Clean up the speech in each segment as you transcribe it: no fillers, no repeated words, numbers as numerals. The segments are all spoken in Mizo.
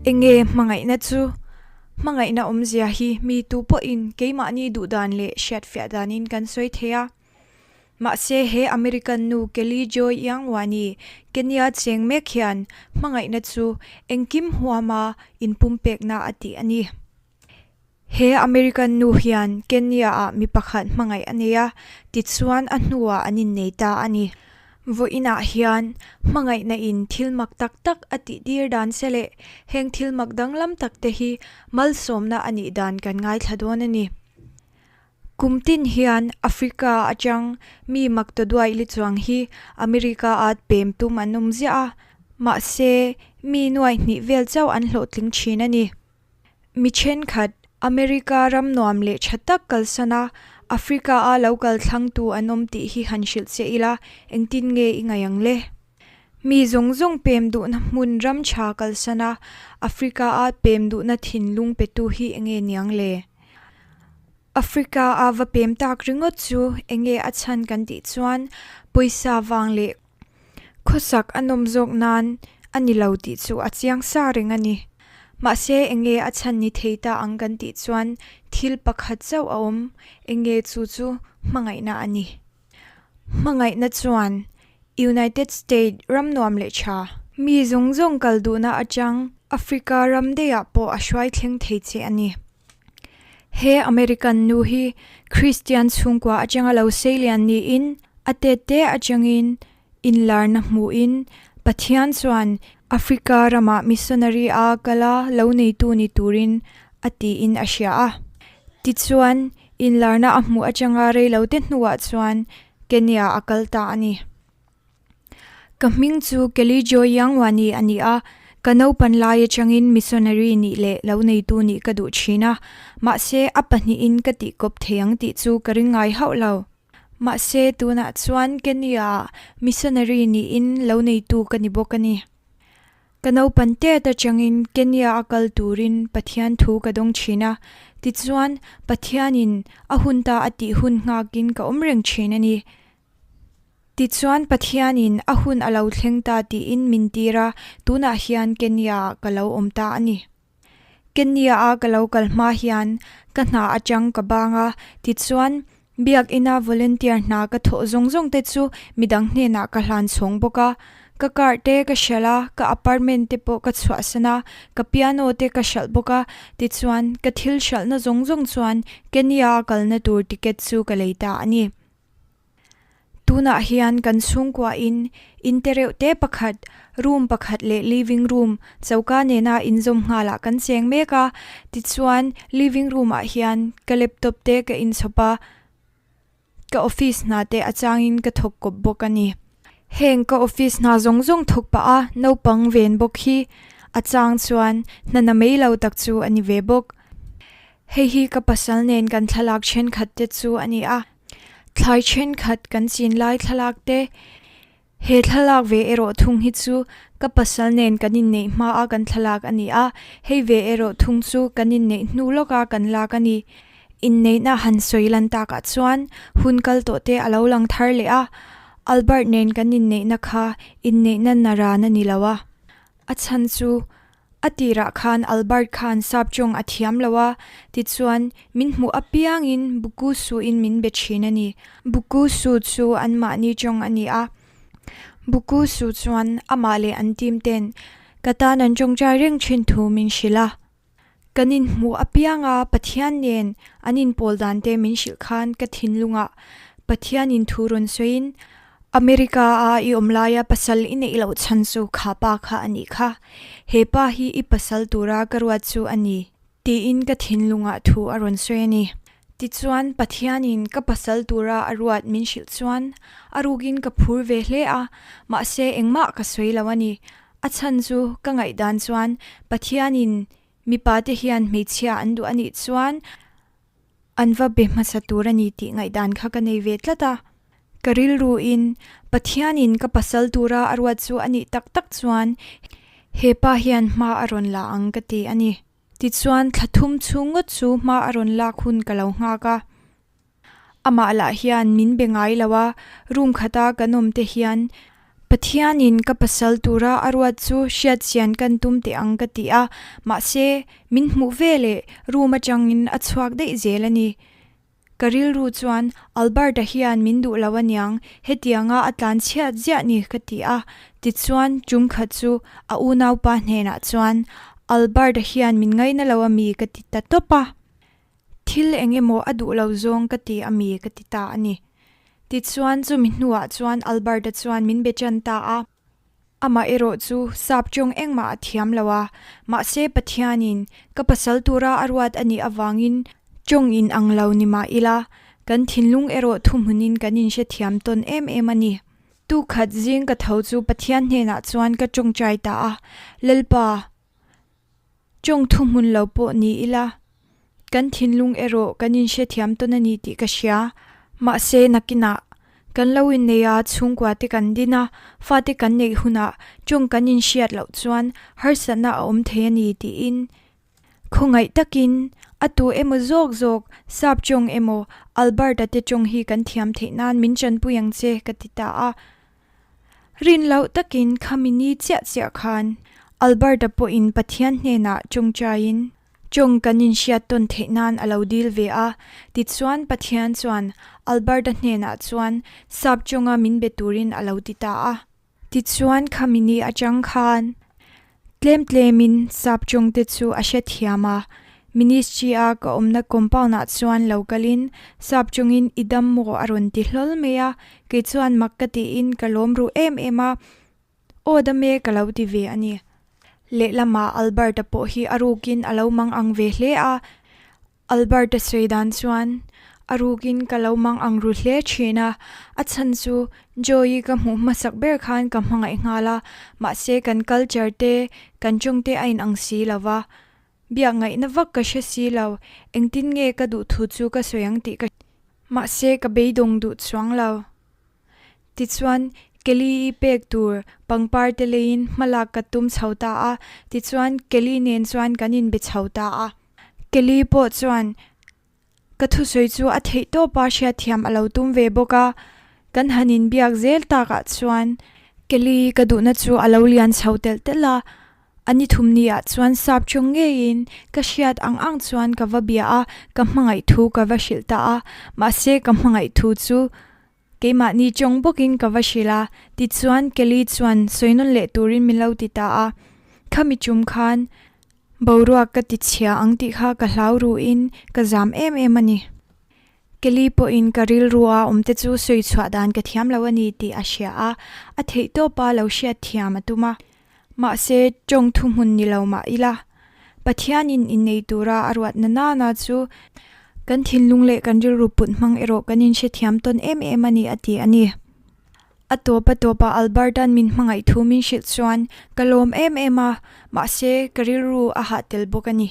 Enge hmangaihna chu? Hmangaihna awmzia hi mi tu pawhin keimahni duhdan leh hriatfiah danin kan sawi thei a. Mahse he American nu Kelly Joy Iangwani, Kenya cheng mek hian hmangaihna chu engkim huama inpumpekna a tih a ni. He American nu hian Kenya-ah mi pakhat hmangaih a nei a, tichuan a hnuah an innei ta a ni. Vawiinah hian hmangaihna in thil mak tak tak a tih tir dan che leh heng thil mak danglam tak te hi malsawmna a nih dan kan ngaithla dawn a ni. Kum tin hian Africa atang mi mak ta duaih li chuang hi America-a pem tum an awm ziah a, mahse mi nuaih hnih vel chauh an hlawhtling thin a ni. Mi thenkhat, America ram nuam leh tha tak kalsan a, Africa-a lo kal thlangtu an awm tih hi han hrilh che ila, engtin nge i ngaih ang le? Mi zawng zawng pem duhna hmun ram tha kalsan a, Africa-a pem duhna thinlung petu hi enge niang le? Africa-a va pem tak ringawt chu enge a chhan kan tih chuan pawisa vang leh Khawsak a nawm zawk nan a ni lo tih chu a chiang sa reng a ni. Mahse enge a chhan ni thei ta ang kan tih chuan thil pakhat chauh a awm, enge chu chu hmangaihna a ni. Hmangaihna chuan United State ram nuam leh tha. Mi zawng zawng kal duhna atang Africa ram daihah pawh a hruai thleng thei che a ni. He American nu hi Kristian chhungkua atanga lo seilian niin a tet te atangin inlarna hmuhin Pathian chuan Africa ramah missionary a kal a lo neitu ni turin a tiin a hria a. Tichuan, inlarna a hmuh atanga reilote hnuah chuan Kenya a kal ta a ni. Ka hming chu Kelly Joy Yangwani a ni a, ka naupan lai atangin missionary nih leh lo neitu nih ka duh thin a, mahse a pahnihin ka tih kawp thei ang tih chu ka ring ngai hauh lo. Mahse tunah chuan Kenya-ah missionary niin lo neitu ka ni bawk a ni. Ka naupan tet atangin Kenya a kal turin Pathian thu ka dawng thin a, tichuan Pathianin a hun ta a tih hun nghakin ka awm reng thin a ni. Tichuan Pathianin a hun a lo thleng ta tiin min tir a, tunah hian Kenya-ah ka lo awm ta a ni. Kenya-a ka lo kal hma hian ka hna atang ka bang a, tichuan Biakina volunteer hna ka thawh zawng zawng te chu midang hnenah ka hlan chhawng bawk a. Ka car te ka hralh a, ka apartment te pawh ka chhuahsan a, ka piano te ka hralh bawk a, tichuan ka thil hralhna zawng zawng chuan Kenya-a kalna tur ticket chu ka lei ta a ni. Tunah hian kan chhungkuahin in te reuh te pakhat, room pakhat leh living room choka nena inzawm nghalah kan cheng mek a. Tichuan, living room ah hian ka laptop te ka inchhawp a, ka office hna te a changin ka thawk kawp bawk a ni. Heng ka office hna zawng zawng thawk pah a naupang ven bawk hi a chang chuan hna na mai lo tak chu a ni ve bawk. Hei hi ka pasal nen kan thlalak thenkhat te chu a ni a. Thlai thenkhat kan chin lai thlalak te, he thlalak ve erawh thung hi chu ka pasal nen kan inneih hma a kan thlalak a ni a, hei ve erawh thung chu kan inneih hnu lawk a kan lak a ni. Inneihna han sawi lan takah chuan hun kal tawh te a lo lang thar leh a, Albert nen kan inneihna kha inneihna naran a ni lo a, a chhan chu A tirah khan Albert khan sap tawng a thiam lo a, tichuan min hmuh apiangin Bukusu in min be thin a ni. Bukusu chu anmahni tawng a ni a. Bukusu chuan amah leh an team ten ka tan an tawngtai reng thin thu min hrilh a. Kan inhmuh apianga Pathian nen an inpawl dan te min hrilh khan ka thinlungah Pathianin thu rawn sawiin America a i awm laia pasal i neih loh chhan chu kha pa kha a nih kha. He pa hi i pasal tura ka ruat chu a ni, tiin ka thinlungah thu a rawn sawi a ni. Tichuan, Pathianin ka pasal tura a ruat min hrilh chuan a rukin ka phur ve hle a, mahse engmah ka sawi lo a ni. A chhan chu ka ngaihdan chuan Pathianin mipa te hian hmeichhia an duh a nih chuan An va be hmasa tur a ni tih ngaihdan kha ka nei ve tlat a. Ka rilruin Pathianin ka pasal tura a ruat chu a nih tak tak chuan he pa hian hma a rawn la ang ka ti a ni. Tichuan thla thum chhung ngawt chu hma a rawn lak hun ka lo nghak a. Amah lah hian min be ngai lo a, room khata kan awm te hian. Pathianin ka pasal tura a ruat chu hriat chian kan tum teh ang ka ti a, mahse min hmuh veleh room atangin a chhuak daih zel a ni. Ka rilru chuan Albert-a hian min duh lo aniang, hetianga a tlan chhiat ziah ni ka ti a. Tichuan tum khat chu a unaupa hnenah chuan Albert-a hian min ngaina lo ami ka ti ta tawp a. Thil eng emaw a duh lo zawng ka ti ami ka ti ta a ni. Tichuan chumi hnuah chuan Albert-a chuan min be tan ta a. Amah erawh chu sap tawng engmah a thiam lo a, mahse Pathianin ka pasal tura a ruat a nih avangin tawng in ang lo ni mah ila, kan thinlung erawh thuhmunin kan inhrethiam tawn em em a ni. Tukhat zing ka tho chu Pathian hnenah chuan ka tawngtai ta a, Lalpa, tawng thuhmun lo pawh ni ila, kan thinlung erawh kan inhrethiam tawn a ni tih ka hria. Mahse, nakinah kan lo innei a, chhungkua te kan din a, fate kan neih hunah tawng kan inhriat loh chuan harsatna a awm thei a ni tiin khawngaih takin a tu emaw zawk zawk sap tawng emaw Albert-a te tawng hi kan thiam theih nan min tanpui ang che ka ti ta a. Rin loh takin khami ni chiah chiah khan Albert-a pawhin Pathian hnenah tawngtaiin Chawng kan inhriat tawn theih nan a lo dil ve a, tichuan Pathian chuan Alberta hnenah chuan sap chawnga min be turin a lo ti ta a. Tichuan khami ni atang khan tlem tlemin sap chawng te chu a hre thiam a, ministry a ka awmna compound ah chuan lo kalin sap chawngin i dam maw a rawn ti hlawl mai a, kei chuan mak ka tiin ka lawm ruh em em a. Aw dame ka lo ti ve a ni. Lehlamah Albert-a pawh hi a rukin a lo mang ang ve hle a, Albert-a sawi dan chuan a rukin ka lo mang ang ru hle thin a, a chhan chu Joy-i ka hmuh hmasak ber khan ka hmangaih nghal a, mahse kan culture te, kan tawng te a inang si lo va, biak ngaihna vak ka hre si lo, engtin nge ka duh thu chu ka sawi ang tih ka mahse ka beidawng duh chuang lo. Tichuan, Kelly-i pek tur pangpar te leiin hmalak ka tum chho ta a, tichuan Kelly nen chuan kan inbe chho ta a. Kelly pawh chuan ka thusawi chu a theih tawpa hriatthiam a lo tum ve bawk a, kan han inbiak zel takah chuan Kelly ka duhna chu a lo lian chho telh telh a, A ni thum ni ah chuan sap chawng ngeiin ka hriat ang ang chuan ka va bia a, ka hmangaih thu ka va hrilh ta a, mahse ka hmangaih thu chu keimahni chawng bawkin ka va hrilh a, tichuan Kelly chuan sawi nawn leh turin min lo ti ta a, khami tum khan boruak ka ti chhia ang tih kha ka hlau ruhin ka zam em em a ni. Kelly pawhin ka rilrua awmte chu sawi chhuah dan ka thiam lo a ni tih a hria a, a theihtawpa lo hriat thiam a tum a. Mahse, tawng thuhmun ni lo mah ila, Pathianin innei tura a ruatna nana chu kan thinlung leh kan rilru put hmang erawh kan inhrethiam tawn em em a ni a ti a ni. A tawp a tawpa Alberta'n min hmangaih thu min hrilh chuan ka lawm em em a, mahse ka rilru a hah tel bawk a ni.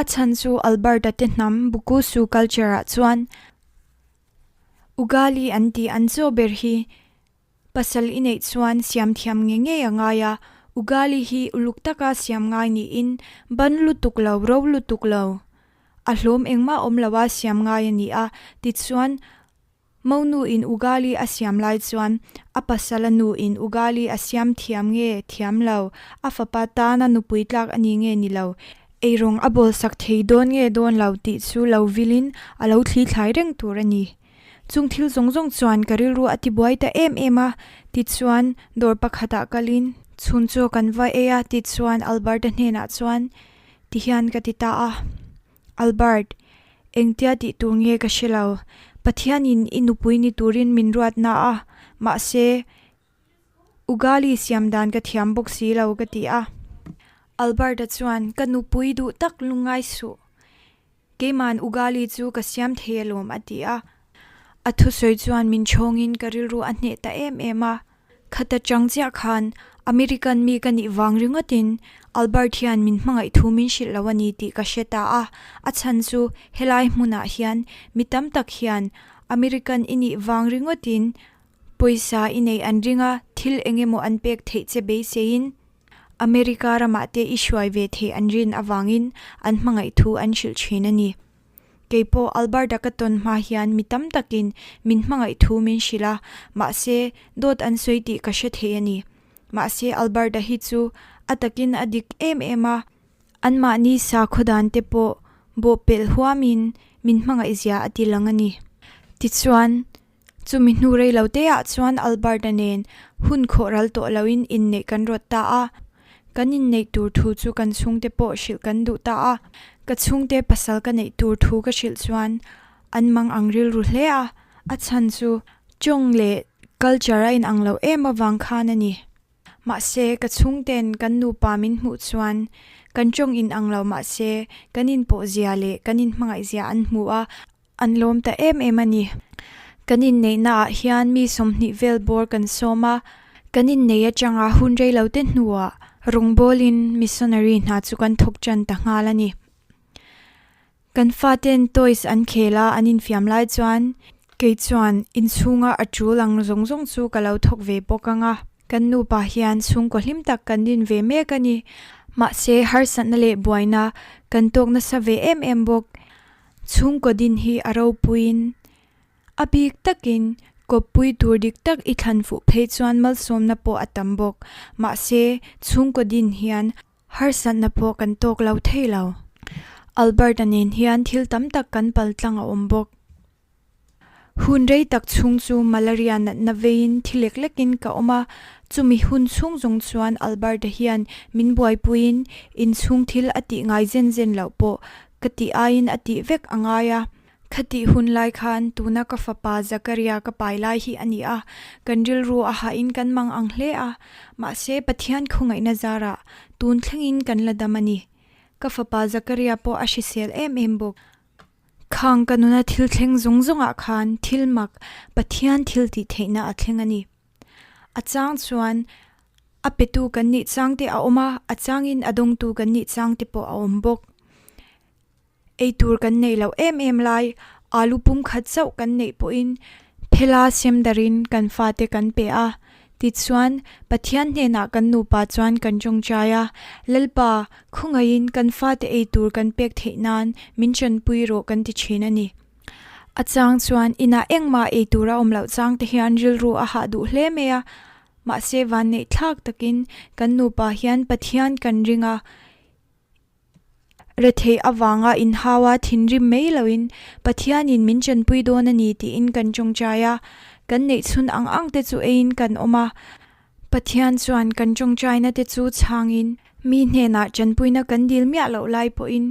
A chhan chu Alberta te hnam Bukusu culture ah chuan Ugali an tih an chaw ber hi pasal i neih chuan siam thiam nge ngei a ngai a, Ugali hi uluk taka siam ngai niin ban lutuk lo, ro lutuk lo, a hlawm engmah awm lo a siam ngai a ni a, tichuan Monu in Ugali a siam lai chuan a pasal a nu in Ugali a siam thiam nge thiam lo, a fapa tana nupui tlak a ni nge ni lo, eirawng a bawl sak thei dawn nge dawn lo tih chu lo vilin a lo thli thlai reng tur a ni. Chung thil zawng zawng chuan ka rilru a tibuai ta em em a, tichuan dawr pakhatah kalin chhun chaw kan va ei a tichuan Albert-a hnenah chuan tihian ka ti ta a. Albert, engtia tih tur nge ka hre lo. Pathianin i nupui ni turin min ruat na a, mahse, Ugali siam dan ka thiam bawk si lo ka ti a. Albert-a chuan, Ka nupui duh tak lungngai suh. Keima'n Ugali chu ka siam thei alawm a ti a. A thusawi chuan min chhawngin ka rilru a hneh ta em em a. Khata chang chiah khan American mi ka nih vang ringawtin Albert hian min hmangaih thu min hrilh lo a ni tih ka hre ta a, a chhan chu helai hmunah hian mi tam tak hian American i nih vang ringawtin pawisa i neih an ring a, thil eng emaw an pek theih che beiseiin America ramah te i hruai ve theih an rin avangin an hmangaih thu an hrilh thin a ni. Keipawh Alberta ka tawn hma hian mi tam takin min hmangaih thu min hrilh a, mahse dawt an sawi tih ka hre thei a ni. Mahse Alberta hi chu a takin a dik em em a, anmahni sakhaw dan te pawh bawhpelh huamin min hmangaih zia a ti lang a ni. Tichuan, chumi hnu rei lo te ah chuan Alberta nen hun khawh ral tawh loin inneih kan rawt ta a, kan inneih tur thu chu kan chhungte pawh hrilh kan duh ta a. Ka chhungte pasal ka neih tur thu ka hrilh chuan an mang ang rilru hle a, a chhan chu tawng leh culture a inang lo em avang khan a ni. Mahse, ka chhungten kan nupa min hmuh chuan kan tawng inang lo mahse kan inpawh zia leh kan inhmangaih zia an hmu a, An lawm ta em em a ni. Kan inneihna ah hian mi 20 vel bawr kan sawm a, kan innei atanga hun rei lo te hnuah rawngbawlin missionary hna chu kan thawk tan ta nghal a ni. Kan faten toys an khel a, an infiam lai chuan kei chuan inchhunga a tul ang zawng zawng chu ka lo thawk ve bawk ang a. Kan nupa hian chhungkaw hlim tak kan din ve mek a ni. Mahse harsatna leh buaina kan tawk nasa ve em em bawk. Chhungkaw din hi a ropuiin a bik takin kawppui tur dik tak i thlan fuh phei chuan malsawmna pawh a tam bawk. Mahse, chhungkaw din hian harsatna pawh kan tawk lo thei lo. Albert-a nen hian thil tam tak kan pal tlang a awm bawk. Hun rei tak chhung chu malaria natna veiin thi lek lekin ka awm a, chumi hun chhung zawng chuan Albert-a hian min buaipuiin inchhung thil a tih ngai zen zen loh pawh ka tih aiin a tih vek a ngai a. Khatih hun lai khan tuna ka fapa Zakaria ka pai lai hi a ni a, kan rilru a hahin kan mang ang hle a, mahse Pathian khawngaihna zarah tun thlengin kan la dam a ni. Ka fapa Zakaria pawh a hrisel em em bawk. Khang ka nuna thil thleng zawng zawngah khan thil mak Pathian thil tih theihna a thleng a ni. A chang chuan a petu kan nih chang te a awm a, a changin a dawngtu kan nih chang te pawh a awm bawk. Ei tur kan neih loh em em lai, alu pum khat chauh kan neih pawhin phela sem darin kan fate kan pe a. Tichuan, Pathian hnenah kan nupa chuan kan tawngtai a, Lalpa, khawngaihin kan fate ei tur kan pek theih nan min tanpui rawh kan ti thin a ni. A chang chuan inah engmah ei tur a awm loh chang te hian rilru a hah duh hle mai a, mahse vanneih thlak takin kan nupa hian Pathian kan ring a, Retheih avanga inhaua thinrim mai loin Pathianin min tanpui dawn a ni tiin kan tawngtai a, kan neihchhun ang ang te chu eiin kan awm a. Pathian chuan kan tawngtaina te chu chhangin mi hnenah tanpuina kan dil miah loh lai pawhin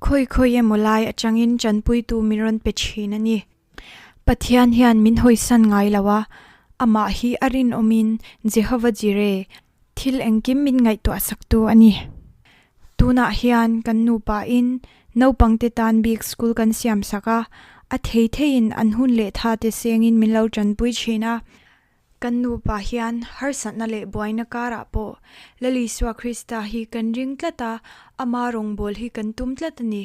khawi khawi emaw lai atangin tanpuitu min rawn pe thin a ni. Pathian hian min hawisan ngai lo a, amah hi a rinawmin Jehovah Jireh, Thil engkim min ngaihtuah saktu a ni. Tunah hian kan nupain naupangte tan bik school kan siam sak a, a thei theiin an hun leh tha te sengin min lo tanpui thin a. Kan nupa hian harsatna leh buaina karah pawh Lal Isua Krista hi kan ring tlat a, ama rawngbâwl hi kan tum tlat a ni.